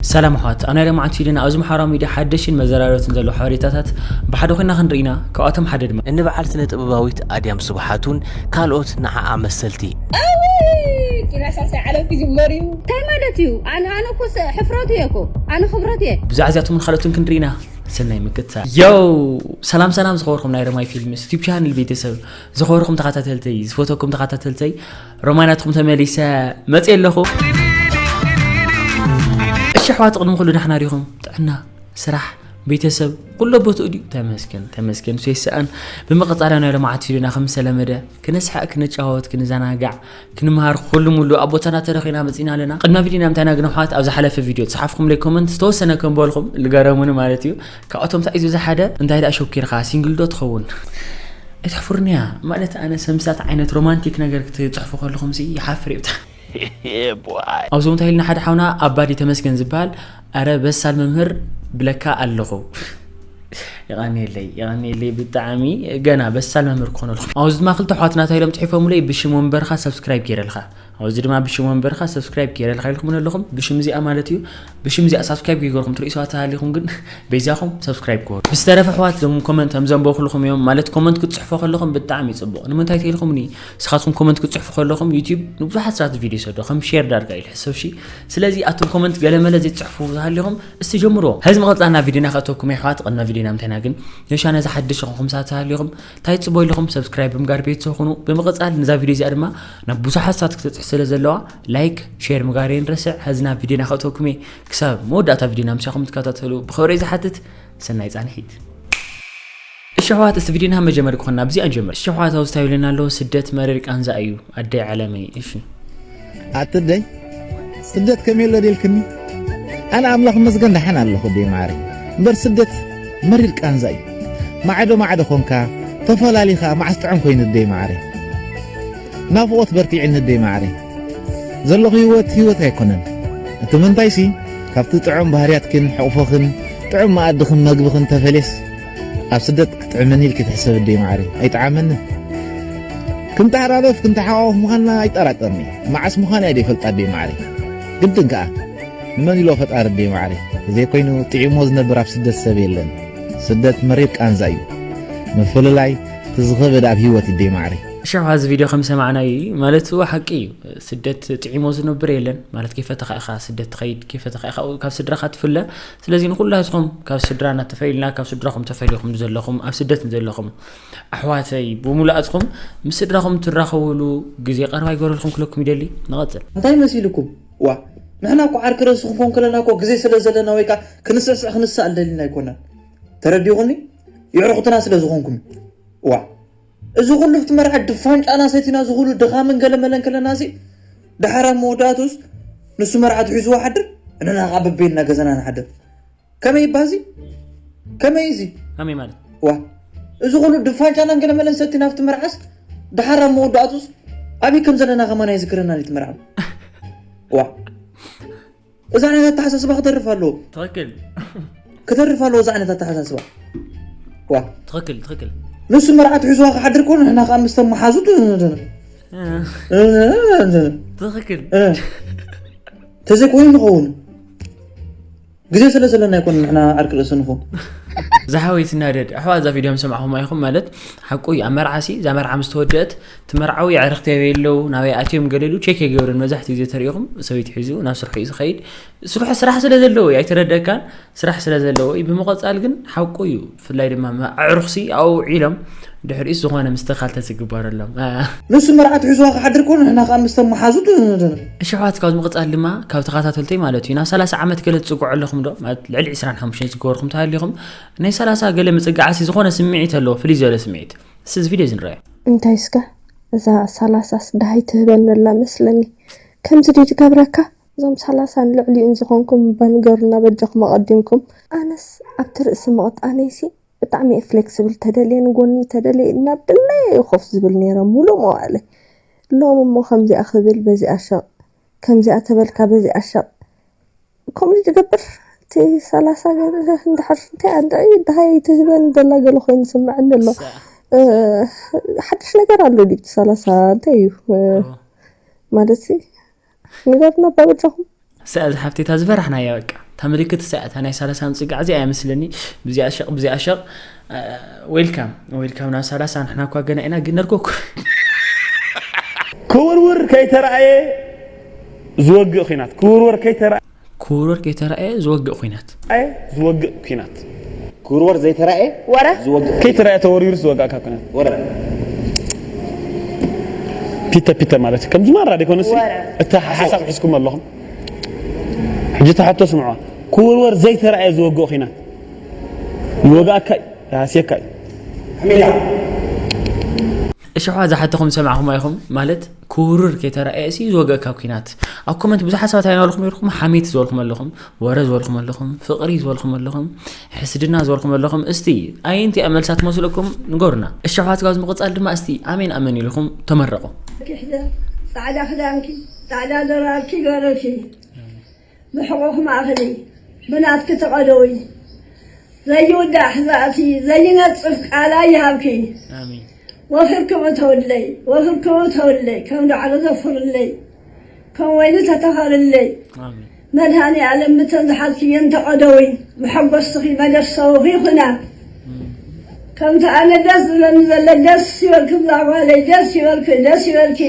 ሰላም ኣሕዋት፣ ኣብ ናይ ሎማዓንቲ ቪድዮና ኣብዚ ማሕበራዊ ሚድያ ሓደሽን መዘራረብትን ዘለዉ ሓበሬታታት ብሓደ ኮይና ክንርኢ ኢና። ካብኣቶም ሓደ ድማ እኒ በዓል ስነ ጥበባዊት ኣድያም ስብሓት እውን ካልኦት ንዓኣ መሰልቲ። ኣውይ ኪናሳሳይ ዓለም ክጅመር እዩ። እንታይ ማለት እዩ? ኣነ ኣነ እኮ ስ- ሕፍረት እየ እኮ ኣነ ክብረት እየ። ብዛዕባ እዚኣቶምን ካልኦትን ክንርኢ ኢና። ሰናይ ምክትታል። ዮው፣ ሰላም ሰላም ዝኸበርኩም ናይ ሮማይ ፊልምስ ዩቱብ ቻነል ቤተሰብ፣ ዝኸበርኩም ተኸታተልተይ፣ ዝፈተኩም ተኸታተልተይ፣ ሮማይ ናትኩም ተመሊሰ መፅእ ኣለኹ። እሺ ኣሕዋት፣ ቅድሚ ኩሉ ዳሕና ዲኹም? ጥዕና፣ ስራሕ፣ ቤተሰብ ኩሎ ቦትኡ ድዩ? ተመስገን ተመስገን፣ ንሱ ይሰኣን። ብምቕፃል ናይ ሎማዓት ቪድዮና ከም ዝተለመደ ክነስሕቕ፣ ክነጫወት፣ ክንዘናጋዕ፣ ክንምሃር ኩሉ ሙሉ ኣብ ቦታና ተረኺና መፂና ኣለና። ቅድሚ ቪድዮና እንታይ ኢና ግን ኣሕዋት፣ ኣብ ዝሓለፈ ቪድዮ ዝፀሓፍኩምለይ ኮመንት ዝተወሰነ ከንበልኩም ልገረሙኒ ማለት እዩ። ካብኣቶም እንታይ እዩ ዝበዝሕ ሓደ እንታይ ደኣ ሸኪርካ ሲንግል ዶ ትኸውን? ኣይትሕፍሩኒ እያ ማለት ኣነ ሰምሳት ዓይነት ሮማንቲክ ነገር ክትፅሕፉ ከለኹም ሲ ይሓፍር እዩ ብጣዕሚ። ኣብዚ እንታይ ኢልና ሓደ ሓውና ኣባዲ ተመስገን ዝበሃል ኣረ በሳል መምህር ብለካ ኣለኹ። የቐንየለይ የቐንየለይ ብጣዕሚ ገና በሳል መምህር ክኾነልኩም። ኣብዚ ድማ ክልተ ኣሕዋትና እንታይ ኢሎም ፅሒፎምለይ ብሽም ወንበርካ ሰብስክራይብ ገይረልካ ኣብዚ ድማ ብሽም ወንበርካ ሰብስክራይብ ገይረልካ ኢልኩምኒ ኣለኹም ብሽም እዚኣ ማለት እዩ። ብሽም እዚኣ ሳብስክራይብ ከይገርኩም ትርኢ ሰባት ተሃሊኹም ግን በይዛኹም ሰብስክራይብ ግበሩ። ብዝተረፈ ኣሕዋት እዞም ኮመንት ከም ዘንበብኩልኹም እዮም ማለት ኮመንት ክትፅሕፎ ከለኹም ብጣዕሚ እዩ ፅቡቕ። ንምንታይ ተይልኩምኒ ንስኻትኩም ኮመንት ክትፅሕፉ ከለኹም ዩቲዩብ ንብዙሓት ሰባት ቪድዮ ይሰዶ ከም ሼር ዳርጋ ኢሉ ሕሰብ ሺ። ስለዚ ኣቱም ኮመንት ገለመለ ዘይትፅሕፉ ዝሃሊኹም እስቲ ጀምርዎ። ሕዚ ምቕፃልና ቪድዮና ከእተኩም ኣሕዋት ቅድሚ ቪድዮና ምንታይና ግን ነሻ ነዚ ሓድሽ ዝኾንኩም ሰባት ተሃሊኹም እንታይ ትፅበዩ ኣለኹም ሰብስክራይብ ብምጋር ቤተሰብ ኩኑ። ብምቕፃል ነዛ ቪድዮ እዚኣ ድማ ናብ ብዙሓት ሰባት ክትበፅሕ ስለ ዘለዋ ላይክ ሼር ምጋር የንረስዕ። ሕዚ ናብ ቪድዮና ከእተኩም እየ። ክሳብ መወዳእታ ቪድዮና ምሳኹም ትከታተሉ ብኽብሪ ዝሓትት ሰናይ ፃንሒት። እሺ ኣሕዋት እስቲ ቪድዮና መጀመሪ ክኾንና ብዚኣ ንጀምር። እሺ ኣሕዋት ኣብዚ እንታይ ይብለና ኣለዎ ስደት መሪር ቃንዛ እዩ ኣደይ ዓለመይ። እሺ ኣትደይ ስደት ከመይ ኣሎ ደልክኒ? ኣነ ኣምላኽ መስገን ደሓን ኣለኹ ደይ ማዕረ። እምበር ስደት መሪር ቃንዛ እዩ። ማዕዶ ማዕዶ ኾንካ ተፈላሊኻ መዓስ ጥዑም ኮይኑ ደይ ማዕረ። ናፍቖት በርቲዕኒ ደይ ማዕረ። ዘለኹ ህይወት ህይወት ኣይኮነን። እቲ ምንታይሲ ካብቲ ጥዑም ባህርያትክን ሕቕፎኽን ጥዑም መኣድኽን መግብኽን ተፈልየስ ኣብ ስደት ክጥዕመኒ ኢልኪ ትሕሰብ ደይ ማዕረ። ኣይጠዓመንን። ክንተሓላለፍ ክንተሓቋቆፍ ምዃንና ኣይጠራጠርኒ። መዓስ ምዃን እያ ዘይፈልጣ ደይ ማዕረ። ግድን ከኣ ንመን ኢሎ ፈጣሪ ደይ ማዕረ። ተዘይኮይኑ ጥዒሞ ዝነብር ኣብ ስደት ሰብ የለን። ስደት መሪር ቃንዛ እዩ። ምፍልላይ እቲ ዝኸበደ ኣብ ህይወት እዩ ደይ ማዕረ። እሺ ኣሕዋት እዚ ቪድዮ ከም ዝሰማዕናዩ እዩ ማለት እዎ ሓቂ እዩ። ስደት ጥዒሞ ዝነብር የለን ማለት ከይፈተኻ ኢኻ ስደት ትኸይድ ከይፈተኻ ኢኻ ካብ ስድራኻ ትፍለ። ስለዚ ንኩላትኹም ካብ ስድራና ተፈሊልና ካብ ስድራኹም ተፈሊኹም ዘለኹም ኣብ ስደት ዘለኹም ኣሕዋተይ ብምሉኣትኩም ምስ ስድራኹም ትራኸብሉ ግዜ ቀረባ ይገረልኩም ክለኩም ይደሊ። ንቐፅል። እንታይ መሲልኩም? ዋ ንሕና እኮ ዓርኪ ርእሲ ክንኮን ከለና እኮ ግዜ ስለ ዘለና ወይ ከዓ ክንስዕስዕ ክንሳእ እንደሊና ኣይኮናን። ተረዲኹኒ? የዕሩኽትና ስለ ዝኾንኩም። ዋ እዚ ኩሉ ኣብቲ መርዓ ድፋን ጫና ሰቲና እዚ ኩሉ ድኻምን ገለመለን ከለና እዚ ደሓር ኣብ መወዳእትኡስ ንሱ መርዓቱ ሒዝዋ ሓድር ንሕና ከዓ በበይንና ገዛና ንሓድር። ከመይ ይባዚ? ከመይ እዚ? ከመይ ማለት? ዋ እዚ ኩሉ ድፋን ጫናን ገለመለን ሰቲና ኣብቲ መርዓስ ደሓር ኣብ መወዳእቱስ ኣበይ ከም ዘለና ከማን ኣይዝክረናን እቲ መርዓ። ዋ እዛ ዓይነት ኣተሓሳስባ ክተርፍ ኣለዎ። ትኽክል። ክተርፍ ኣለዎ እዛ ዓይነት ኣተሓሳስባ። ዋ ትኽክል ትኽክል። ንሱ መርዓት ሒዝዋ ክሓድር ኮኑ ንሕና ከዓ ምስ ተመሓዙ እ። ትኽክል። እ። ተዘይኮይኑ ንኸውን ግዜ ስለ ዘለና ኣይኮነ ንሕና ዓርኪ ርእሲ ንኹን። ዝሓወይ ትናደድ ኣሕዋ እዛ ቪድዮ ምሰማዕኹም ኣይኹም ማለት ሓቁ እዩ ኣብ መርዓ ሲ እዛ መርዓ ምስ ተወደአት እቲ መርዓዊ ኣዕርኽቲ ኣበይ ኣለዉ ናበይ ኣትዮም ገለ ኢሉ ቼክ ኣይገብርን መብዛሕትኡ ግዜ ተሪኢኹም ሰበይቲ ሒዙ ናብ ስርሑ እዩ ዝኸይድ ስርሑ ስራሕ ስለ ዘለዎ እዩ ኣይተረደእካን ስራሕ ስለ ዘለዎ እዩ ብምቐፃል ግን ሓቁ እዩ ብፍላይ ድማ ኣዕሩኽሲ ኣብኡ ውዒሎም ድሕሪኡስ ዝኾነ ምስትኻል ተዝግበረሎም። ንሱ መርዓት ሒዝዋ ክሓድር ከሎ ንሕና ከዓ ምስ ተመሓዙ። እሺ ኣሕዋት ካብዚ ምቕፃል ድማ ካብ ተኸታተልተይ ማለት እዩ ናብ ሰላሳ ዓመት ገለ ትፅግዑ ኣለኹም ዶ ማለት ልዕሊ ዕስራን ሓሙሽተን ዝገበርኩም ተሃሊኹም ናይ ሰላሳ ገለ ምፅጋዕሲ ዝኾነ ስምዒት ኣለዎ ፍልይ ዝበለ ስምዒት እስቲ እዚ ቪድዮ እዚ ንረኣዮ። እንታይ እስከ እዛ ሰላሳስ ደሃይ ትህበኒ ኣላ መስለኒ ከምዚ ድዩ ዝገብረካ እዞም ሰላሳን ልዕሊኡን ዝኾንኩም እባ ንገሩና በጃኹም ኣቐዲምኩም ኣነስ ኣብቲ ርእሲ ምቕጣነይሲ ብጣዕሚ እየ ፍሌክስብል ተደልየ ንጎኒ ተደልየ ናብ ድላየ እየ ኮፍ ዝብል ነይረ ሙሉእ መዋእለይ ሎም እሞ ከምዚኣ ክብል በዚኣ ሸቕ ከምዚኣ ተበልካ በዚኣ ሸቕ ከምኡ ዝገብር እቲ ሰላሳ ገለ እንድሕር እንታይ ኣድዒ ደሃይ ትህበን ዘላ ገለ ኮይኑ ይስምዐኒ ኣሎ ሓድሽ ነገር ኣሎ ድዩ እቲ ሰላሳ እንታይ እዩ ማለት ንገርና ባበጃኹም ሰ እዚ ሓፍቴታ ዝፈራሕናያ በቃ እታ ምልክት እሳ እታ ናይ ሰላሳ ምጽጋዕ እዚኣ እያ መስለኒ። ብዚኣ ሸቕ ብዚኣ ሸቕ። ዌልካም ዌልካም ናብ ሰላሳ። ንሕና እኳ ገና ኢና ግን ነርኮኩ። ክውርውር ከይተረኣየ ዝወግእ ኲናት። ክውርወር ከይተረኣየ ክውርወር ከይተረኣየ ዝወግእ ኲናት። ዝወግእ ኲናት። ክውርወር ዘይተረኣየ ወረ ዝወግእ። ከይተረኣየ ተወሪሩ ዝወግእ ኣካል ኲናት። ወረ። ፒተ ፒተ ማለት እዩ። ከምዚ ማራ ደይኮነሲ? ወረ። እታ ሓሳብ ሒዝኩም ኣለኹም። ሕጂ እታ ሕቶ ስምዑዋ። ክውርወር ዘይተረኣየ ዝወግእ ኲናት። ይወግኣካ እዩ፣ ይሃስየካ እዩ። ሜዳ። እሺ፣ እዛ ሕቶኹም ዝሰማዕኹም ኣይኹም? ማለት ክውርር ከይተረኣየ ሲ ዝወግእ ካብ ኲናት። ኣብ ኮመንት ብዙሓት ሰባት ኣይናበልኩም ነይርኩም፣ ሓሜት ዝበልኩም ኣለኹም፣ ወረ ዝበልኩም ኣለኹም፣ ፍቕሪ ዝበልኩም ኣለኹም፣ ሕስድና ዝበልኩም ኣለኹም። እስቲ ኣየንቲ እያ መልሳ ትመስለኩም ንገሩና። እሺ፣ ኣሕዋት፣ ካብዚ ምቕጻል ድማ እስቲ ኣሜን ኣሜን ኢልኩም ተመረቑ። ኪሕደ ጻዕዳ ክዳንኪ ጻዕዳ ደራርኪ ገረልኪ ብሕቑኽ ማእኽሊ ብናትኪ ተቐደዊ ዘይውዳእ ሕዛእቲ ዘይነጽፍ ቃላ ይሃብኪ። ኣሜን። ወፍርክሙ ተወለይ ወፍርክሙ ተወለይ ከም ዳዕሮ ዘፍርለይ ከም ወይኒ ተተኸልለይ። ኣሜን። መድሃኒ ኣለም ብተን ዝሓዝክየን ተቐደዊ ብሐጎስትኺ መደሰውኺ ይኹና። ከምቲ ኣነ ደስ ዝብለኒ ዘሎ ደስ ይበልኪ ብዛ ጓለይ ደስ ይበልኪ ደስ ይበልኪ።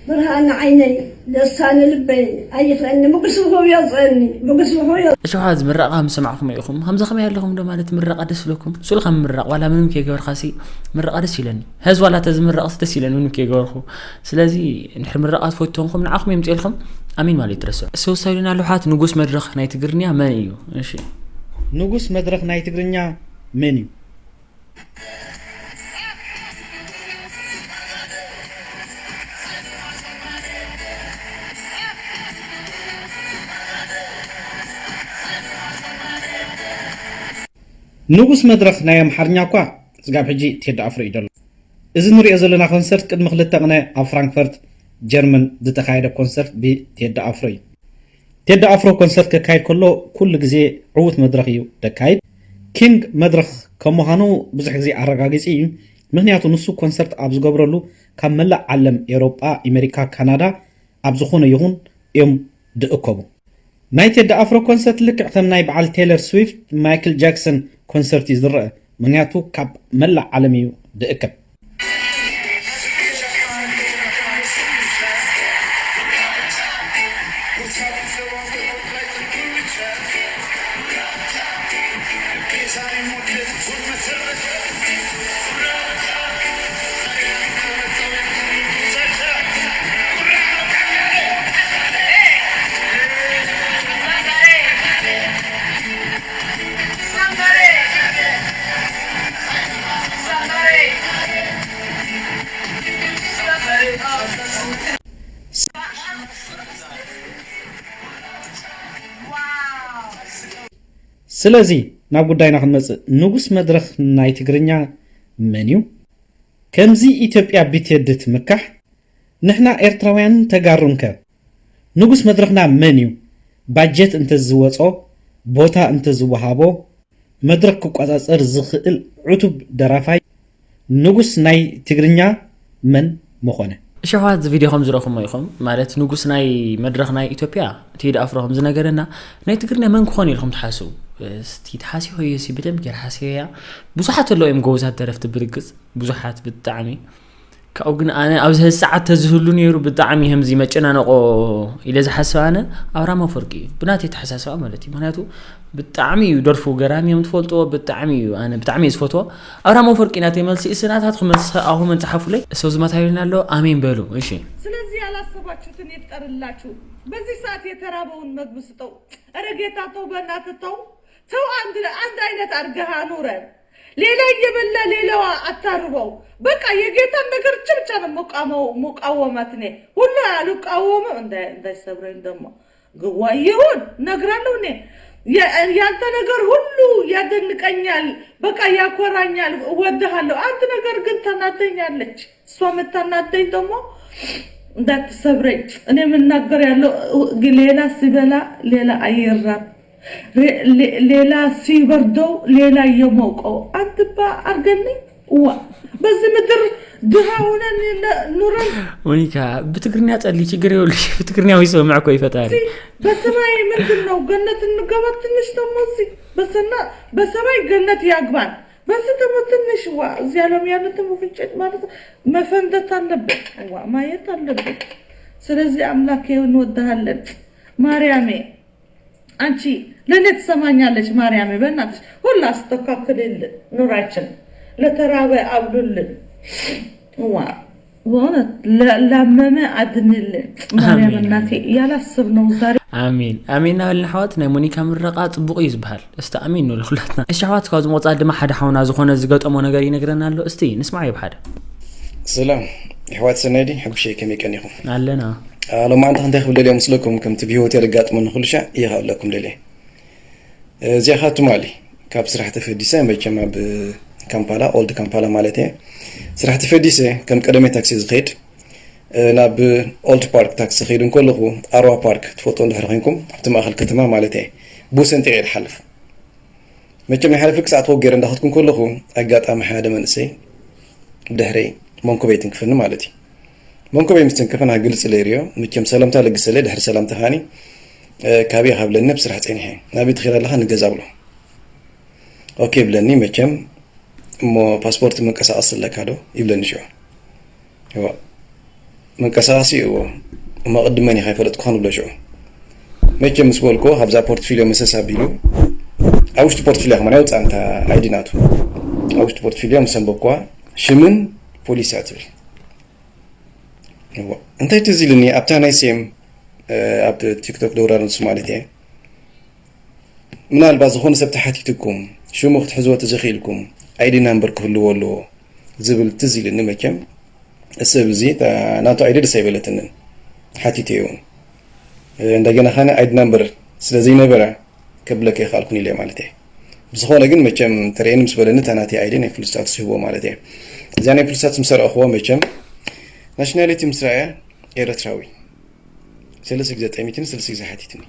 ብርሃን ንዓይነይ ደስታ ንልበይ ኣይኽለኒ ብግስብኹ የውፅአኒ ብግስብኹ የው- እሺ፣ ሕዚ ምረቓ ምስ ሰማዕኹም ኢኹም ከምዚ ከመይ ኣለኹም ዶ ማለት ምረቓ ደስ ይብለኩም? ስሉ ከም ምረቕ ዋላ ምንም ከይገበርካሲ ምረቓ ደስ ይለኒ። ሕዚ ዋላ ተዝምረቕስ ደስ ይለኒ ምንም ከይገበርኩ። ስለዚ እንድሕር ምረቓ ትፈትዎም ንዓኹም የምፅኤልኩም። ኣሜን ማለት ይትረስዑ። ሰው ሳይሉና ኣለሓት ንጉስ መድረኽ ናይ ትግርኛ መን እዩ? እሺ። ንጉስ መድረኽ ናይ ትግርኛ መን እዩ? ንጉስ መድረኽ ናይ ኣምሓርኛ እኳ ስጋብ ሕጂ ቴዲ ኣፍሮ እዩ ዘሎ። እዚ ንሪኦ ዘለና ኮንሰርት ቅድሚ ክልተ ቅነ ኣብ ፍራንክፈርት ጀርመን ዝተኻየደ ኮንሰርት ብቴዲ ኣፍሮ እዩ። ቴዲ ኣፍሮ ኮንሰርት ከካይድ ከሎ ኩሉ ግዜ ዕዉት መድረኽ እዩ ደካይድ። ኪንግ መድረኽ ከም ምዃኑ ብዙሕ ግዜ ኣረጋጊጺ እዩ። ምኽንያቱ ንሱ ኮንሰርት ኣብ ዝገብረሉ ካብ መላእ ዓለም ኤውሮጳ፣ ኣሜሪካ፣ ካናዳ ኣብ ዝኾነ ይኹን እዮም ድእከቡ። ናይ ቴዲ ኣፍሮ ኮንሰርት ልክዕ ከም ናይ በዓል ቴይለር ስዊፍት፣ ማይክል ጃክሰን ኮንሰርት እዩ ዝረአ። ምኽንያቱ ካብ መላእ ዓለም እዩ ድእከብ። ስለዚ ናብ ጉዳይና ክንመጽእ፣ ንጉስ መድረኽ ናይ ትግርኛ መን እዩ? ከምዚ ኢትዮጵያ ብቴዲ ትምካሕ፣ ንሕና ኤርትራውያን ተጋሩንከ? ንጉስ መድረኽና መን እዩ? ባጀት እንተዝወጾ፣ ቦታ እንተዝወሃቦ፣ መድረኽ ክቆጻጸር ዝኽእል ዕቱብ ደራፋይ ንጉስ ናይ ትግርኛ መን ምኾነ? እሺ ኣሕዋት፣ እዚ ቪድዮ ከም ዝረኹሞ ኢኹም፣ ማለት ንጉስ ናይ መድረኽ ናይ ኢትዮጵያ ቴዲ ኣፍሮ ከም ዝነገረና፣ ናይ ትግርኛ መን ክኾን ኢልኩም ትሓስቡ? እስቲ ተሓሲበዮ ሲ ብደንብ ገይረ ሓሲበያ። ብዙሓት ኣለዉ እዮም ጎበዛት ደረፍቲ ብርግጽ፣ ብዙሓት ብጣዕሚ። ካብኡ ግን ኣነ ኣብዚ ሕዚ ሰዓት ተዝህሉ ነይሩ ብጣዕሚ ከምዚ መጨናነቆ ኢለ ዝሓስብ ኣነ ኣብርሃም ኣፈወርቂ እዩ፣ ብናተይ ተሓሳስባ ማለት እዩ። ምኽንያቱ ብጣዕሚ እዩ ደርፉ ገራሚ እዮም ትፈልጥዎ፣ ብጣዕሚ እዩ፣ ኣነ ብጣዕሚ እየ ዝፈትዎ። ኣብርሃም ኣፈወርቂ ናተይ መልሲ፣ እስ ናታትኩም መልሲ ኣኹም እንጽሓፉለይ። ሰው ዝመታዩልና ኣሎ፣ ኣሜን በሉ። እሺ። ስለዚህ ያላሰባችሁትን ይፍጠርላችሁ። በዚህ ሰዓት የተራበውን መግብ ስጠው። ኧረ ጌታ ተው፣ በእናትህ ተው፣ ተው። አንድ አንድ አይነት አድርገህ አኑረን። ሌላ እየበላ ሌላዋ አታርበው። በቃ የጌታን ነገር ብቻ ነው መቃወመው፣ መቃወማት። እኔ ሁሉ አልቃወምም። እንዳ- እንዳይሰብረኝ ደግሞ ግዋ ይሁን እነግራለሁ። እኔ የ- ያንተ ነገር ሁሉ ያደንቀኛል፣ በቃ ያኮራኛል፣ እወድሃለሁ። አንድ ነገር ግን ተናደኛለች። እሷ የምታናደኝ ደግሞ እንዳትሰብረኝ። እኔ የምናገር ያለው ሌላ ሲበላ ሌላ አይራብ፣ ሌ- ሌ- ሌላ ሲበርደው ሌላ እየሞቀው። አንትባ አርገኒ እዋ በዚ ምድር ድሃ ሆነን ለ- ኑረን ሞኒካ፣ ብትግርኛ ጸሊ፣ ችግር የብልሽ። ብትግርኛ ወይ ሰምዕ እኮ ይፈጣሪ። በሰማይ ምንድን ነው ገነት እንገባ ትንሽ ደግሞ እዚ በሰና በሰማይ ገነት ያግባን። በዚህ ደግሞ ትንሽ ዋ እዚህ ዓለም ያሉትን ፍንጭት ማለት መፈንደት አለበት። ዋ ማየት አለበት። ስለዚህ አምላኬ እንወድሃለን ማርያሜ፣ አንቺ ለእኔ ትሰማኛለች ማርያሜ፣ በእናትሽ ሁሉ አስተካክልልን ኑራችን፣ ለተራበ አብሉልን። ዋ በእውነት ለ- ላመመ አድንልን ማርያም አሜን። እናቴ፣ ያላሰብነው ዛሬ ኣሜን ኣሜን እናበልና ኣሕዋት ናይ ሞኒካ ምረቓ ጽቡቕ እዩ ዝበሃል። እስቲ ኣሜን ንብል ኩላትና። እሺ ኣሕዋት፣ ካብዚ ምቕጻል ድማ ሓደ ሓውና ዝኾነ ዝገጠሞ ነገር ይነግረና ኣሎ። እስቲ ንስማዕ ይብሓደ። ሰላም ኣሕዋት ሰናይ ዲ ሕጉሸይ ከመይ ቀኒኹም? ኣለና። ሎማዓንቲ ክንታይ ክብል ደልየ ምስለኩም ከምቲ ብህይወት የለጋጥመኒ ኩሉ ሻዕ እየ ክኣለኩም ደልየ። እዚኣ ኻብ ትማሊ ካብ ስራሕ ተፈዲሰ መቸም ኣብ ካምፓላ ኦልድ ካምፓላ ማለት እየ ስራሕ ተፈዲሰ ከም ቀደመይ ታክሲ ዝኸይድ ናብ ኦልድ ፓርክ ታክሲ ኸይዱ እንከለኹ ኣርዋ ፓርክ ትፈልጦ እንድሕር ኮይንኩም ኣብቲ ማእኸል ከተማ ማለት እየ ብሰንጢ እየ ዝሓልፍ መቸም ናይ ሓለፊ ክሳዕ ተወገረ እንዳኸድኩ እንከለኹ ኣጋጣሚ ሓደ መንእሰይ ብድሕረይ መንኮበይ ትንክፈኒ ማለት እዩ መንኮበይ ምስ ተንከፈ ናብ ግልፂ ለይርዮ መቸም ሰላምታ ለግሰለ ድሕሪ ሰላምታ ከዓኒ ካበይ ካብ ብለኒ ኣብ ስራሕ ፀኒሐ ናበይ ትኸይድ ኣለኻ ንገዛ ብሎ ኦኬ ብለኒ መቸም እሞ ፓስፖርት መንቀሳቐስ ኣለካ ዶ ይብለኒ ሽዑ እዋ መንቀሳቐሲ እዎ እሞ ቅድመን ኢኻ ይፈለጥኩኻ ንብሎ ሽዑ መቸም ምስ በልኩ ካብዛ ፖርትፊልዮ መሰስ ኣቢሉ ኣብ ውሽጢ ፖርትፊልዮ ከማን ያውፃ እንታ ኣይዲ ናቱ ኣብ ውሽጢ ፖርትፊልዮ ምስ ኣንበብኩዋ ሽምን ፖሊስ እያ ትብል እዋ እንታይ ትዝ ኢልኒ ኣብታ ናይ ሴም ኣብ ቲክቶክ ደውራ ንሱ ማለት እየ ምናልባት ዝኾነ ሰብ ተሓቲትኩም ሽሙ ክትሕዝዎ ተዘኽኢልኩም ኣይዲ ናምበር ክህልዎ ኣለዎ ዝብል ትዝ ኢልኒ መቸም ሰብ እዚ ናቱ ኣይዲ ደስ ኣይበለትንን ሓቲተ እውን እንደገና ኻነ ኣይዲ ናምበር ስለ ዘይነበረ ከብለከ ይኽኣልኩን ኢለ ማለት እየ ብዝኾነ ግን መቸም ተርእየኒ ምስ በለኒ እታ ናተይ ኣይዲ ናይ ፍሉስታት ስህቦ ማለት እየ እዚኣ ናይ ፍሉስታት ምስ ረእኽዎ መቸም ናሽናሊቲ ምስ ረኣያ ኤረትራዊ ሰለስተ ግዜ ጠሚትኒ ሰለስተ ግዜ ሓቲትኒ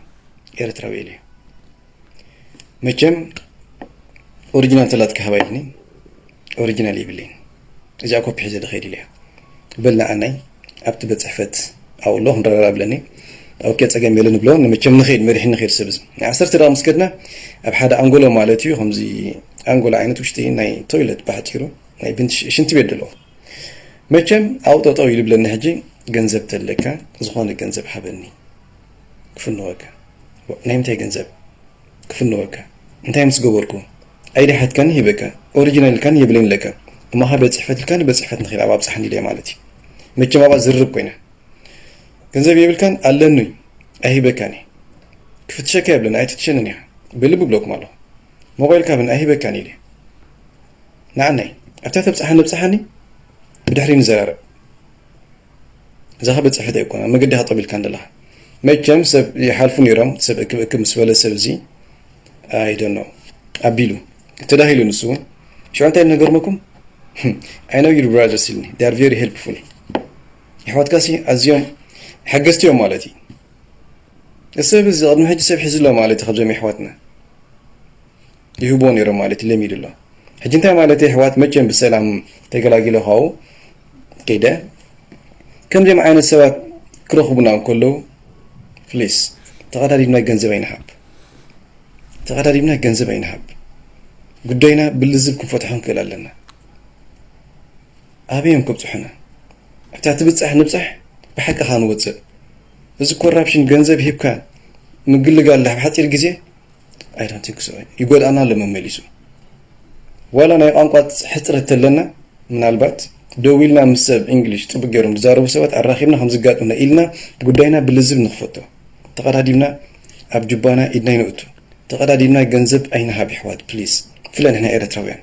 ኤረትራዊ ኢለ መቸም ኦሪጂናል ተላትካ ሃባ ኢልኒ ኦሪጂናል የብለይን እዚኣ ኮፒ ሒዘ ዝኸይድ ኢለ በል ንዓናይ ኣብቲ ቤት ፅሕፈት ኣብኡ ኣሎ ክንረዳዳ ብለኒ ኦኬ ፀገም የለ ንብሎ ንመቸም ንኸይድ መሪሒ ንኸይድ ሰብ እዚ ንዓሰርተ ደቂ ምስ ከድና ኣብ ሓደ ኣንጎሎ ማለት እዩ ከምዚ ኣንጎሎ ዓይነት ውሽጢ ናይ ቶይለት ብሓፂሩ ናይ ሽንቲ ቤት ዘለዎ መቸም ኣብኡ ጠጠው ኢሉ ብለኒ ሕጂ ገንዘብ ተለካ ዝኾነ ገንዘብ ሃበኒ ክፍንወካ ናይ ምንታይ ገንዘብ ክፍንወካ እንታይ ምስ ገበርኩ ኣይዲ ሓትካኒ ሂበካ ኦሪጂናል ኢልካኒ የብለይን ኣለካ እሞ ካብ ቤት ፅሕፈት ኢልካኒ ቤት ፅሕፈት ንኽእል ኣብ ኣብፅሓኒ ኢለያ ማለት እዩ መቸም ኣብኣ ዝርርብ ኮይና ገንዘብ የብልካን ኣለኒ ኣይሂበካን እየ ክፍትሸካ የብለኒ ኣይትትሸንን እያ ብልቢ ብለኩም ኣለኹ ሞባይልካ ብን ኣይሂበካን ኢለ ንዓናይ ኣብታ ተብፅሓኒ ብፅሓኒ ብድሕሪ ንዘራረብ እዛ ከ ቤት ፅሕፈት ኣይኮነ መገዲ ከጠቢልካ እንደለካ መቸም ሰብ ይሓልፉ ነይሮም ሰብ እክብ እክብ ምስ በለ ሰብ እዚ ኣይደኖ ኣቢሉ ተዳሂሉ ንሱ እውን ሽዑ እንታይ ነገርመኩም I know your brothers ኢልኒ they are very helpful የሕዋትካ ሲ ኣዝዮም ሓገዝቲ እዮም ማለት እዩ ሰብ እዚ ቅድሚ ሕጂ ሰብ ሒዙ ኣሎ ማለት እዩ ካብዞም የሕዋትና ይህቦ ነይሮም ማለት እዩ ለሚዱ ኣሎ ሕጂ እንታይ ማለት እዩ ኣሕዋት መቸም ብሰላም ተገላጊለ ካብኡ ከይደ ከምዚኦም ዓይነት ሰባት ክረኽቡና እንከለዉ ፕሊስ ተቐዳዲምና ገንዘብ ኣይንሃብ ተቐዳዲምና ገንዘብ ኣይንሃብ ጉዳይና ብልዝብ ክንፈትሖ ንክእል ኣለና ኣበይ እዮም ከብፅሑና እታ ትብፃሕ ንብፃሕ ብሓቂ ካ ንወፅእ እዚ ኮራፕሽን ገንዘብ ሂብካ ምግልጋል ኣብ ሓፂር ግዜ I don't think so ይጎድኣና ኣሎ መመሊሱ ዋላ ናይ ቋንቋ ሕፅረት ተለና ምናልባት ደው ኢልና ምስ ሰብ እንግሊሽ ፅቡቅ ገይሮም ዝዛረቡ ሰባት ኣራኪብና ከም ዝጋጥሙና ኢልና ጉዳይና ብልዝብ ንክፈቶ ተቀዳዲምና ኣብ ጁባና ኢድና ይንእቱ ተቀዳዲምና ገንዘብ ኣይንሃብ ይሕዋት ፕሊስ ብፍላይ ንሕና ኤረትራውያን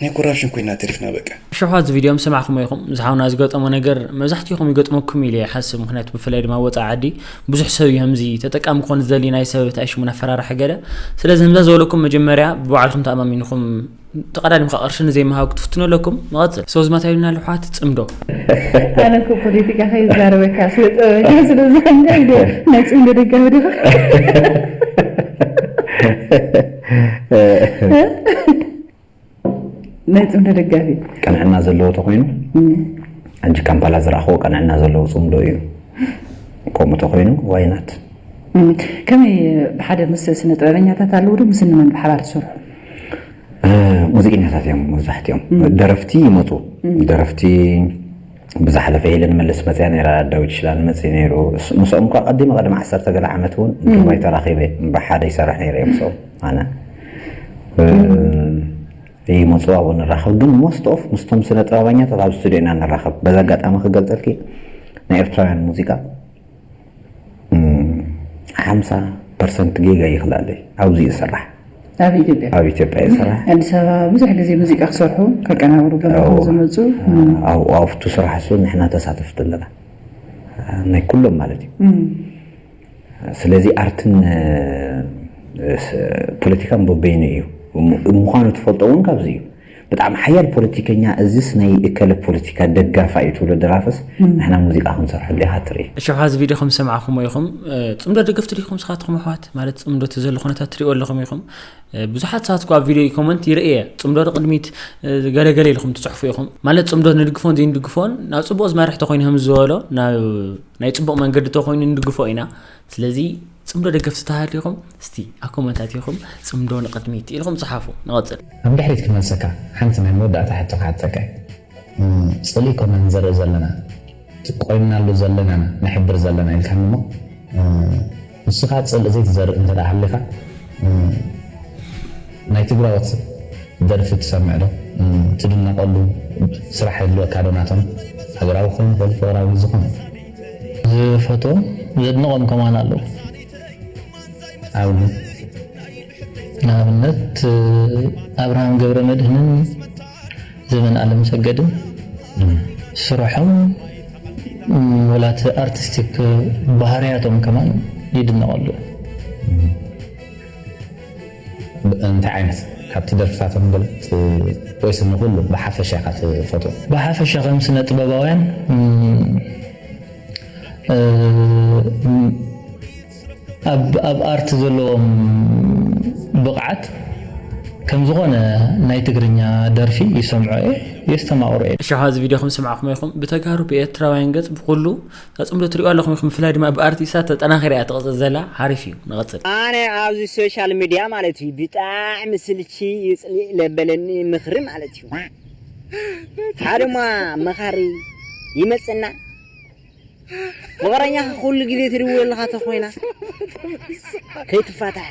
ናይ ኮራፕሽን ኮይና ተሪፍና በቃ። ሽሕዋት እዚ ቪድዮ ምስ ሰማዕኹሞ ኢኹም፣ እዚ ሓውና ዝገጠሞ ነገር መብዛሕትኹም ይገጥመኩም ኢለ ይሓስብ። ምኽንያቱ ብፍላይ ድማ ወፃኢ ዓዲ ብዙሕ ሰብ እዩ ከምዚ ተጠቃሚ ክኾን ዝደሊ ናይ ሰብ እንታይ ሽሙ ኣፈራርሓ ገለ። ስለዚ ከምዛ ዝበለኩም መጀመርያ ብባዕልኹም ተኣማሚንኹም ተቐዳዲምካ ቅርሺ ንዘይምሃብ ክትፍትኑ ኣለኩም። ንቐፅል። ሶ እዚ ማታ ኢሉና ኣሎ ኣሕዋት ፅምዶ። ኣነ እኮ ፖለቲካ ከይዛረበካ ስለ ጥበበኛ ስለ ዝኾንካ ኢለ ናይ ፅምዶ ደጋፊ ዲኻ? ናይ ጽምዶ ደጋፊ። ቅንዕና ዘለዎ ተኮይኑ ሕጂ ካምፓላ ዝረኣኽዎ ቅንዕና ዘለዎ ጽምዶ እዩ። ከምኡ ተኮይኑ ዋይናት ከመይ ብሓደ ምስ ስነ ጥበበኛታት ኣለዉ ዶ ምስ እንመን ብሓባር ትሰርሑ? ሙዚቀኛታት እዮም መብዛሕትኦም። ደረፍቲ ይመፁ። ደረፍቲ ብዝሓለፈ ሄለን መለስ መፅያ ነይራ፣ ዳዊት ሽላን መፅእ ነይሩ። ምስኦም እኳ ቀዲመ ቀደም ዓሰርተ ገለ ዓመት እውን ዱባይ ተራኺበ ብሓደ ይሰርሕ ነይረ እየ ምስኦም ኣነ። ይመፁ ኣብኡ ንራኸብ፣ ግን most of ምስቶም ስነ ጥበበኛታት ኣብ ስቱዲዮ ኢና ንራኸብ። በዚ ኣጋጣሚ ክገልፀልኪ ናይ ኤርትራውያን ሙዚቃ ሓምሳ ፐርሰንት ጌጋ ይኽላለ ኣብዚ ይስራሕ ኣብ ኢትዮጵያ ኣብ ኢትዮጵያ ይስራሕ ኣዲስ ኣበባ ብዙሕ ግዜ ሙዚቃ ክሰርሑ ከቀናብሩ ገለኹም ዝመፁ ኣብቱ ስራሕ እሱ ንሕና ተሳተፍቲ ኣለና ናይ ኩሎም ማለት እዩ ስለዚ ኣርትን ፖለቲካን በበይኑ እዩ ምዃኑ ትፈልጦ እውን ካብዚ እዩ ብጣዕሚ ሓያል ፖለቲከኛ እዚስ ናይ እከለ ፖለቲካ ደጋፋ እዩ ትብሎ ደራፍስ ንሕና ሙዚቃ ክንሰርሐሉ ኢኻ ትርኢ። እሺ፣ ኣብዚ ቪድዮ ከም ዝሰማዕኹሞ ኢኹም፣ ጽምዶ ደገፍቲ ዲኹም ንስኻትኩም ኣሕዋት? ማለት ጽምዶ እቲ ዘሎ ኩነታት ትሪእዎ ኣለኹም ኢኹም። ብዙሓት ሰባት እኳ ኣብ ቪድዮ ኮመንት ይርእየ፣ ጽምዶ ንቕድሚት ገለገለ ኢልኹም ትጽሕፉ ኢኹም። ማለት ጽምዶ ንድግፎን ዘይንድግፎን ናብ ጽቡቕ ዝመርሕ ተኾይኑ ከም ዝበሎ ናብ ናይ ጽቡቕ መንገዲ ተኾይኑ ንድግፎ ኢና። ስለዚ ጽምዶ ደገፍቲ ተሃሊኹም እስቲ ኣብ ኮመንታት ኢኹም ጽምዶ ንቕድሚት ኢልኹም ጽሓፉ። ንቐጽል። ኣብ ድሕሪት ክመልሰካ ሓንቲ ናይ መወዳእታ ሕቶ ክሓተካ እየ። ጽልኢ ኮና ንዘርኢ ዘለና፣ እቲ ቆይምናሉ ዘለና፣ ንሕብር ዘለና ኢልካኒ እሞ፣ ንስኻ ጽልኢ ዘይትዘርእ እንተ ደኣ ሃሊኻ፣ ናይ ትግራዎት ደርፊ ትሰምዕ ዶ? ትድነቐሉ ስራሕ ይህልወካ ዶ ናቶም? ሃገራዊ ክኸውን ይኽእል፣ ፍቕራዊ ዝኾነ። ዝፈትዎም ዘድንቖም ከማን ኣለዉ። ኣብነት ንኣብነት ኣብርሃም ገብረ መድህንን ዘመን ኣለም ሰገድን ስርሖም ወላ እቲ ኣርቲስቲክ ባህርያቶም ከማን ይድነቐሉ። እንታይ ዓይነት ካብቲ ደርፍታቶም ገለ ወይስ ንኩሉ ብሓፈሻ ኢኻ ትፈትዎ? ብሓፈሻ ከም ስነ ጥበባውያን ኣብ ኣብ ኣርት ዘለዎም ብቕዓት ከም ዝኾነ ናይ ትግርኛ ደርፊ ይሰምዖ እየ የስተማቕሮ እየ። እሺ፣ እዚ ቪድዮ ከም ዝሰማዕኹሞ ኢኹም ብተጋሩ ብኤርትራውያን ገጽ ብኹሉ ተጽምዶ ትሪኦ ኣለኹም ኢኹም። ብፍላይ ድማ ብኣርቲስታት ተጠናኺራ እያ ትቕጽል ዘላ። ሓሪፍ እዩ፣ ንቐጽል። ኣነ ኣብዚ ሶሻል ሚድያ ማለት እዩ ብጣዕሚ ስልቺ ይጽሊእ ለበለኒ ምኽሪ ማለት እዩ። ሓደማ መኻሪ ይመጽና ፍቕረኛኻ ኩሉ ግዜ ትድውለልኻ ተኾይና ከይትፋታሕ።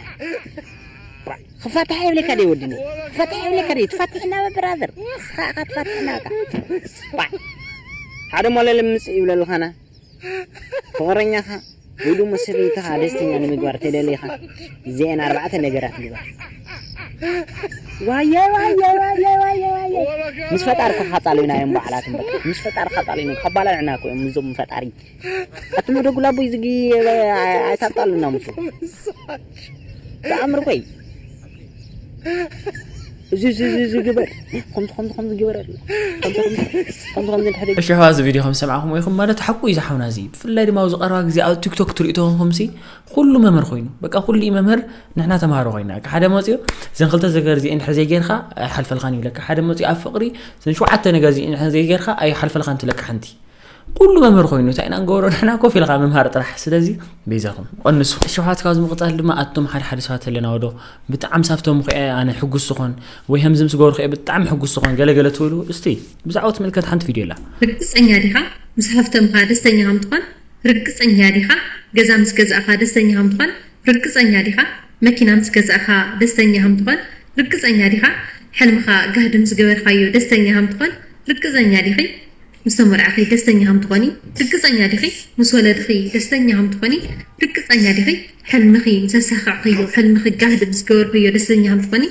ክፋታሕ የብለካ ደ ወድኒ ክፋታሕ የብለካ ደ ትፋትሕ እና ብራዘር። ኻኻ ትፋትሕ እና በቃ። ሓደ ሞለል ምጽእ ይብለልኻና ፍቕረኛኻ ወይ ድማ ሰበይትኻ ደስተኛ ንምግባር ተደሊኻ እዚአን ኣርባዕተ ነገራት ግበር። ዋየ ዋየ ዋየ ዋየ ዋየ ምስ ፈጣሪ ተኻጻሉና እዮም በዓላት እምበር ምስ ፈጣሪ ካጻሉና ከባላዕና እኮ እዮም እዞም ፈጣሪ ኣቱም ወደ ጉላቦይ ዝጊ ኣይታጣሉና ምስ ተኣምር ኮይ እዚ እዚ እዚ እዚ ግበር ከምዚ ከምዚ ከምዚ ግበር ኣሎ ከምዚ ከምዚ ከምዚ ከምዚ እንድሕር እሺ፣ ሕዋ እዚ ቪድዮ ከም ዝሰማዕኹም ኢኹም ማለት ሓቁ እዩ ዝሓውና እዚ። ብፍላይ ድማ ኣብዚ ቀረባ ግዜ ኣብ ቲክቶክ ትሪኡ ተኾንኩም ሲ ኩሉ መምህር ኮይኑ በቃ ኩሉ እዩ መምህር። ንሕና ተምሃሮ ኮይና በቃ ሓደ መፅዮ እዘን ክልተ ዘገር እዚአን እንድሕር ዘይጌርካ ኣይሓልፈልካን ይብለካ። ሓደ መፅዮ ኣብ ፍቅሪ እዘን ሸውዓተ ነገር እዚአን እንድሕር ዘይጌርካ ኣይሓልፈልካን ትብለካ ሓንቲ። ኩሉ መምህር ኮይኑ እንታይ ኢና ንገብሮ ንሕና ኮፍ ኢልካ ምምሃር ጥራሕ። ስለዚ በይዛኹም ቀንሱ። እሺ፣ ሓት ካብ ዝምቕጻል ድማ ኣቶም ሓደ ሓደ ሰባት ኣለና ወዶ ብጣዕሚ ሳብቶም ኸ ኣነ ሕጉስ ዝኾን ወይ ከምዚ ምስ ገበሩ ኸ ብጣዕሚ ሕጉስ ዝኾን ገለገለ ትብሉ እስቲ ብዛዕባ ትምልከት ሓንቲ ቪድዮ ኣላ። ርግጸኛ ዲኻ ምስ ሃፍተምካ ደስተኛ ከም ትኾን? ርግጸኛ ዲኻ ገዛ ምስ ገዛእኻ ደስተኛ ከም ትኾን? ርግጸኛ ዲኻ መኪና ምስ ገዛእኻ ደስተኛ ከም ትኾን? ርግጸኛ ዲኻ ሕልምኻ ጋህዲ ምስ ገበርካዮ ደስተኛ ከም ትኾን? ርግጸኛ ዲኺ ምስ ተመርዓኺ ደስተኛ ከም ትኾኒ? ርግጸኛ ዲኺ ምስ ወለድኺ ደስተኛ ከም ትኾኒ? ርግጸኛ ዲኺ ሕልምኺ ምስ ኣሳኻዕክዮ፣ ሕልምኺ ጋህዲ ምስ ገበርክዮ ደስተኛ ከም ትኾኒ?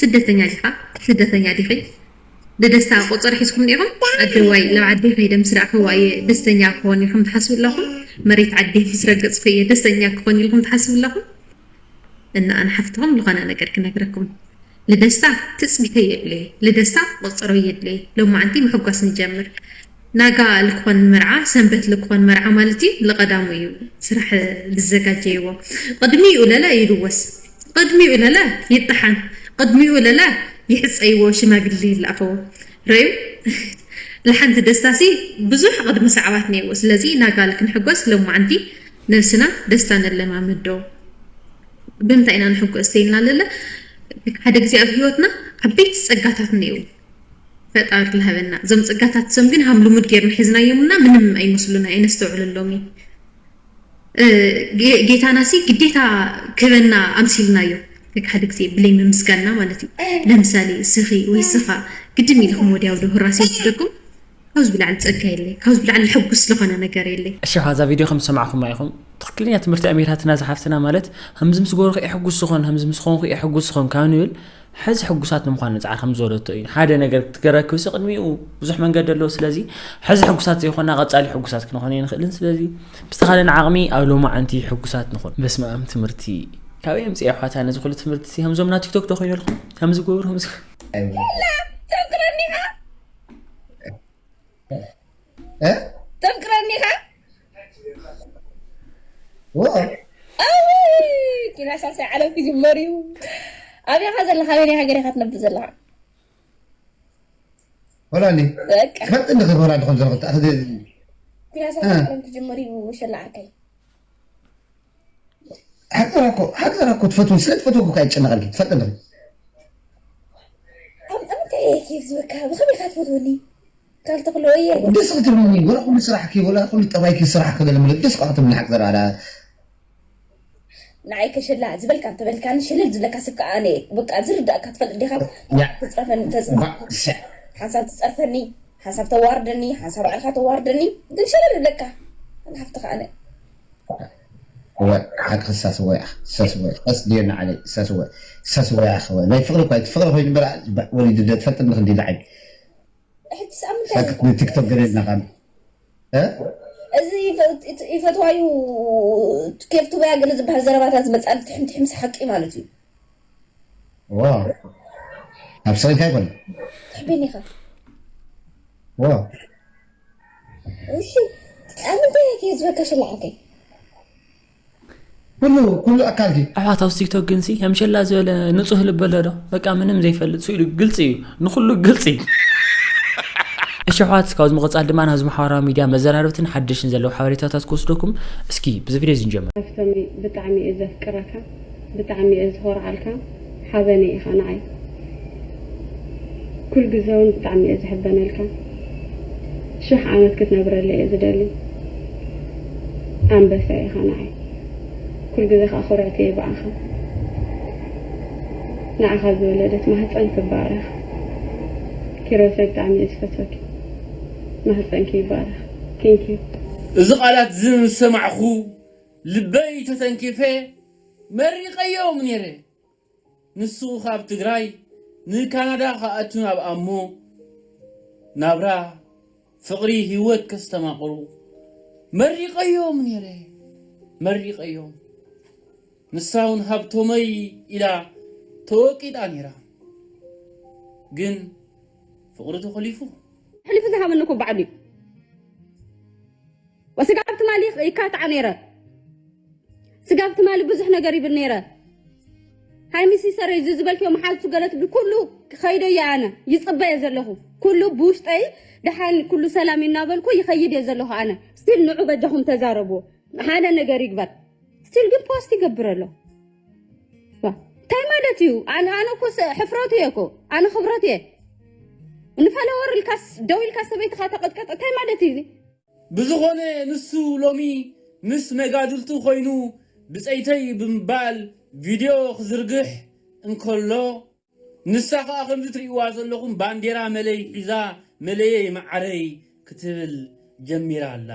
ስደተኛ ዲኻ? ስደተኛ ዲኺ? ንደስታ ቆጸር ሒዝኩም ዲኹም? ኣደዋይ ናብ ዓደይ ከይደ ምስ ረኣኽዋ እየ ደስተኛ ክኾን ኢልኩም ትሓስቡ ኣለኹም? መሬት ዓደይ ምስ ረገጽኩ እየ ደስተኛ ክኾን ኢልኩም ትሓስቡ ኣለኹም? እና ኣነ ሓፍትኹም ዝኾነ ነገር ክነግረኩም። ልደስታ ትጽቢተይ የድለየ፣ ልደስታ ቆጸሮ የድለየ። ሎማዓንቲ ምሕጓስ ንጀምር። ናጋ ልክኾን መርዓ፣ ሰንበት ልክኾን መርዓ ማለት እዩ። ልቐዳሙ እዩ ስራሕ ልዘጋጀይዎ። ቅድሚኡ ለለ ይልወስ፣ ቅድሚኡ ለለ ይጠሓን፣ ቅድሚኡ ለለ ይሕጸይዎ ሽማግሌ ይለኣኸዎ ረዩ። ለሓንቲ ደስታሲ ብዙሕ ቅድሚ ሰዓባት ነይዎ። ስለዚ ናጋል ክንሕጎስ ሎማዓንቲ ነብስና ደስታ ነለማመዶ። ብምንታይ ኢና ንሕጎስ ተይልና ለለ ሓደ ግዜ ኣብ ህይወትና ዓበይቲ ጸጋታት ነይዎ። ፈጣር ለሃበና እዞም ጸጋታት እሶም ግን ሃም ልሙድ ጌርና ሒዝናዮምና ምንም ኣይመስሉና ኣይነስተውዕለሎም እዩ። ጌታናሲ ግዴታ ክበና ኣምሲልናዮ። ከካ ሓደ ግዜ ብለይ ምምስጋንና ማለት እዩ። ለምሳሌ ስኺ ወይ ስኻ ግድን ኢልኩም ወዲያው ዶ ህራሲ ይወስደኩም። ካብዚ ብላዕሊ ጸጋ የለይ፣ ካብዚ ብላዕሊ ሕጉስ ዝኾነ ነገር የለይ። እሺ፣ እዛ ቪድዮ ከም ዝሰማዕኹማ ኢኹም። ትኽክለኛ ትምህርቲ ኣሚራትና ዝሓፍትና ማለት፣ ከምዚ ምስ ገበርኩ እየ ሕጉስ ዝኾን፣ ከምዚ ምስ ኾንኩ እየ ሕጉስ ዝኾን ካብ ንብል፣ ሕዚ ሕጉሳት ንምዃን ንጽዓር ከም ዝበለቶ እዩ። ሓደ ነገር ክትገረክብሲ ቅድሚኡ ብዙሕ መንገዲ ኣለዎ። ስለዚ ሕዚ ሕጉሳት ዘይኾና ቀጻሊ ሕጉሳት ክንኾን ኣይንኽእልን። ስለዚ ብዝተኻለና ዓቕሚ ኣብ ሎማዓንቲ ሕጉሳት ንኹን። በስመ ኣብ ትምህርቲ ካበይ ኣምፅእ ኣሕዋት? ኣነ ዝኩሉ ትምህርቲ ከምዞም ና ቲክቶክ ዶ ኮይነልኩም ከምዚ ጎብር ከምዚ ተፍቅረኒኻ እ? ተፍቅረኒኻ ዎ ኣይ ኪና ሳልሳይ ዓለም ክጅመር እዩ። ኣበይ ኢኻ ዘለኻ? ኣበይ ናይ ሃገር ኢኻ ትነብር ዘለኻ? ሆላንድ በቃ ትፈልጥ እንዲ ሆላንድ ከም ዘለኹ ተኣኽደ ኪና ሳልሳይ ዓለም ክጅመር እዩ። ሸላ ዓርከይ ሃገራ እኮ ሃገራ እኮ ትፈትው ስለ ትፈትው እኮ ኣይጨነቐልኪ ትፈልጥ እንዲ ኣብ እንታይ እየ ኬፍ ዝበካ? ብኸመይ ኢኻ ትፈትወኒ? ካልተኽሎ እየ ደስ ክትብልኒ ወላ ኩሉ ስራሕኪ ወላ ኩሉ ጠባይኪ ስራሕ ክለልምለ ደስ ቋዕ ትብልኒ ሓቂ ዘረባ ንዓይ ከሸላ ዝበልካ እንተበልካኒ ሸለል ዝብለካ ሰብ ከዓ ኣነ እየ። በቃ ዝርዳእካ ትፈልጥ ዲኻ? ያ ትፅረፈኒ ባ- ሸ- ሓንሳብ ትፀርፈኒ ሓንሳብ ተዋርደኒ ሓንሳብ ባዕልካ ተዋርደኒ ግን ሸለል ዝብለካ ኣነ ሃፍትኻ ኣነ ወ- ሓቂ ክሳስወ ኢኻ ክሳስወ ኢኻ ቀስ ድየና ዓለ ክሳስወ ክሳስወ ኢኻ ክወ ናይ ፍቕሪ እኳ እቲ ፍቕሪ ኮይኑ በላ ወሊዱ ደ ትፈልጥ ንኽዲ ላዓይ ሕጂ ሰኣምንታይ ሳክት ንቲክቶክ ገለ ኢልና ካብ እ? እዚ ይፈትዋዩ ኬፍ ትበያ ገለ ዝበሃል ዘረባታት ዝመፅኣል ትሕምትሕምስ ሓቂ ማለት እዩ ዋ ኣብ ስርካ ይኮነ ትሕቢን ኢኻ ዋ እሺ ኣብ ምንታይ እየ ዝበካ ሽላዓከይ ኩሉ ኩሉ ኣካልኪ ኣሕዋት ኣብዚ ቲክቶክ ግንሲ ከምሸላ ዝበለ ንፁህ ልቢ ኣሎ ዶ? በቃ ምንም ዘይፈልጥ ስኢሉ ግልፂ እዩ፣ ንኩሉ ግልፂ እዩ። እሺ ኣሕዋት፣ ካብዚ ምቕፃል ድማ ናብዚ ማሕበራዊ ሚድያ መዘራረብትን ሓደሽን ዘለዉ ሓበሬታታት ክወስደኩም። እስኪ ብዚ ቪድዮ እዚ ንጀምር። ሃፍተመይ ብጣዕሚ እየ ዘፍቅረካ ብጣዕሚ እየ ዝኾርዓልካ ሓበነይ ኢኻ ንዓይ ኩል ግዘ እውን ብጣዕሚ እየ ዝሕበነልካ ሽሕ ዓመት ክትነብረለይ እየ ዝደሊ ኣንበሳ ኢኻ ንዓይ ኩል ግዘ ከዓ ኩርዕቲ እየ ብኣኻ ንዓኻ ዝወለደት ማህፀን ትባረኽ ኪሮሰይ ብጣዕሚ እየ ዝፈትወኪ ማህፀንኪ ይባረኽ ቴንኪዩ እዚ ቃላት እዚ ምስ ሰማዕኹ ልበይ ተተንኪፈ መሪቐዮም ነይረ። ንሱ ካብ ትግራይ ንካናዳ ክኣቱ ናብ ኣሞ ናብራ ፍቕሪ ህይወት ከስተማቕሩ መሪቐዮም ነይረ። መሪቐዮም። ንሳ እውን ሃብቶመይ ኢላ ተወቂጣ ነይራ። ግን ፍቕሪ ተኾሊፉ። ሕሊፉ ዝሃበኒ እኮ ባዕሉ እዩ። ወስጋብ ትማሊ ይካትዓ ነይረ። ስጋብ ትማሊ ብዙሕ ነገር ይብል ነይረ። ሃይሚ ሲሰረይ እዚ ዝበልክዮ መሓዙ ገለ ትብል ኩሉ ክኸይዶ እየ ኣነ ይፅበየ ዘለኹ ኩሉ ብውሽጠይ ደሓን ኩሉ ሰላም እናበልኩ ይኸይድ እየ ዘለኹ ኣነ ስቲል ንዑ በጃኹም ተዛረብዎ ሓደ ነገር ይግበር ስቲል ግን ፖስት ይገብር ኣሎ እንታይ ማለት እዩ ኣነ ኣነ እኮ ሕፍረቱ እየ እኮ ኣነ ክብረት እየ ንፈለወር ኢልካስ ደው ኢልካስ ሰበይትኻ ተቐጥቀጥ እንታይ ማለት እዩ ብዝኾነ ንሱ ሎሚ ምስ መጋድልቱ ኮይኑ ብፀይተይ ብምባል ቪድዮ ክዝርግሕ እንከሎ ንሳ ኸዓ ከምዚ ትርእይዋ ዘለኹም ባንዴራ መለይ ሒዛ መለየይ መዓረይ ክትብል ጀሚራ ኣላ።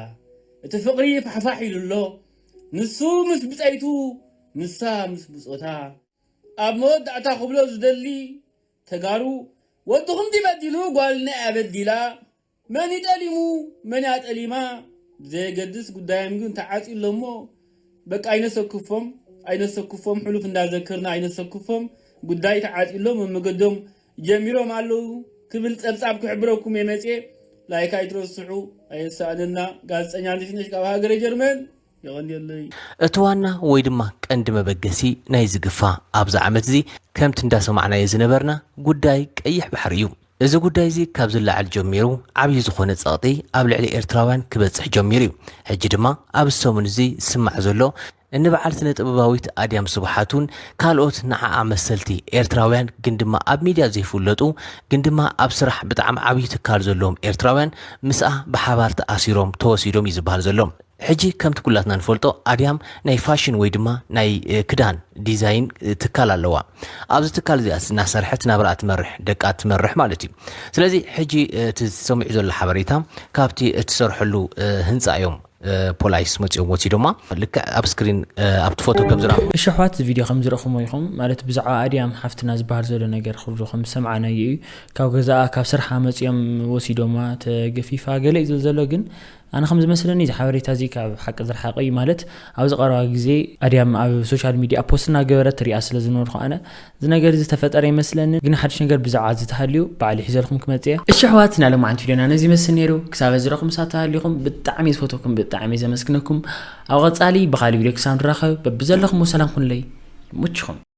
እቲ ፍቕሪ ፋሕፋሕ ኢሉ ኣሎ። ንሱ ምስ ብፀይቱ ንሳ ምስ ብፆታ ኣብ መወዳእታ ክብሎ ዝደሊ ተጋሩ ወዲ ክንዲ በዲሉ ጓል ናይ ኣበዲላ መን ይጠሊሙ መን ያጠሊማ ብዘየገድስ ጉዳዮም ግን ተዓፅዩ ኣሎ እሞ በቃ ኣይነሰክፎም ኣይነሰክፎም ሕሉፍ እንዳዘከርና ኣይነሰክፎም ጉዳይ ተዓፅዩ ኣሎ መመገዶም ጀሚሮም ኣለዉ ክብል ፀብፃብ ክሕብረኩም እየ መፅየ ላይክ ኣይትረስዑ ኣየሳእነና ጋዜጠኛ ዝፍነሽ ካብ ሃገረ ጀርመን እቲ ዋና ወይ ድማ ቀንዲ መበገሲ ናይዚ ግፋ ኣብዚ ዓመት እዚ ከምቲ እንዳሰማዕናዮ ዝነበርና ጉዳይ ቀይሕ ባሕሪ እዩ። እዚ ጉዳይ እዚ ካብ ዝለዓል ጀሚሩ ዓብዪ ዝኾነ ጸቕጢ ኣብ ልዕሊ ኤርትራውያን ክበጽሕ ጀሚሩ እዩ። ሕጂ ድማ ኣብዚ ሰሙን እዚ ዝስማዕ ዘሎ ንበዓል ስነ ጥበባዊት ኣድያም ስብሓት እውን ካልኦት ንዓኣ መሰልቲ ኤርትራውያን ግን ድማ ኣብ ሚድያ ዘይፍለጡ ግን ድማ ኣብ ስራሕ ብጣዕሚ ዓብዪ ትካል ዘለዎም ኤርትራውያን ምስኣ ብሓባር ተኣሲሮም ተወሲዶም እዩ ዝበሃል ዘሎ። ሕጂ ከምቲ ኩላትና ንፈልጦ ኣድያም ናይ ፋሽን ወይ ድማ ናይ ክዳን ዲዛይን ትካል ኣለዋ። ኣብዚ ትካል እዚኣ እናሰርሐት ናብራኣ ትመርሕ፣ ደቃ ትመርሕ ማለት እዩ። ስለዚ ሕጂ እቲ ዝሰምዑ ዘሎ ሓበሬታ ካብቲ እትሰርሐሉ ህንፃ እዮም ፖላይስ መፂኦም ወሲዶማ። ልክዕ ኣብ ስክሪን ኣብቲ ፎቶ ከም ዝረኣ እሺ ኣሕዋት፣ እዚ ቪድዮ ከም ዝረእኹሞ ኢኹም ማለት ብዛዕባ ኣድያም ሓፍትና ዝበሃል ዘሎ ነገር ኩሉ ከም ዝሰማዕናዮ እዩ። ካብ ገዛኣ ካብ ስርሓ መፂኦም ወሲዶማ፣ ተገፊፋ ገለ እዩ ዝብል ዘሎ። ግን ኣነ ከም ዝመስለኒ እዚ ሓበሬታ እዚ ካብ ሓቂ ዝረሓቐ እዩ። ማለት ኣብዚ ቀረባ ግዜ ኣድያም ኣብ ሶሻል ሚድያ ፖስት እናገበረት ሪኣ ስለ ዝነበርኩ ኣነ እዚ ነገር እዚ ተፈጠረ ይመስለኒ። ግን ሓድሽ ነገር ብዛዕባ እዚ ተሃልዩ ባዕሊ ሒዘልኩም ክመፅእ እየ። እሺ ኣሕዋት፣ ናይ ሎማዓንቲ ቪድዮና ነዚ ይመስል ነይሩ። ክሳብ ዝረኹም ሳት ተሃሊኹም ብጣዕሚ ዝፈትወኩም ብጣዕሚ ዘመስግነኩም። ኣብ ቀፃሊ ብኻሊእ ቪድዮ ክሳብ ንራኸብ በብዘለኹም ሰላም ኩንለይ። ሙችኹም።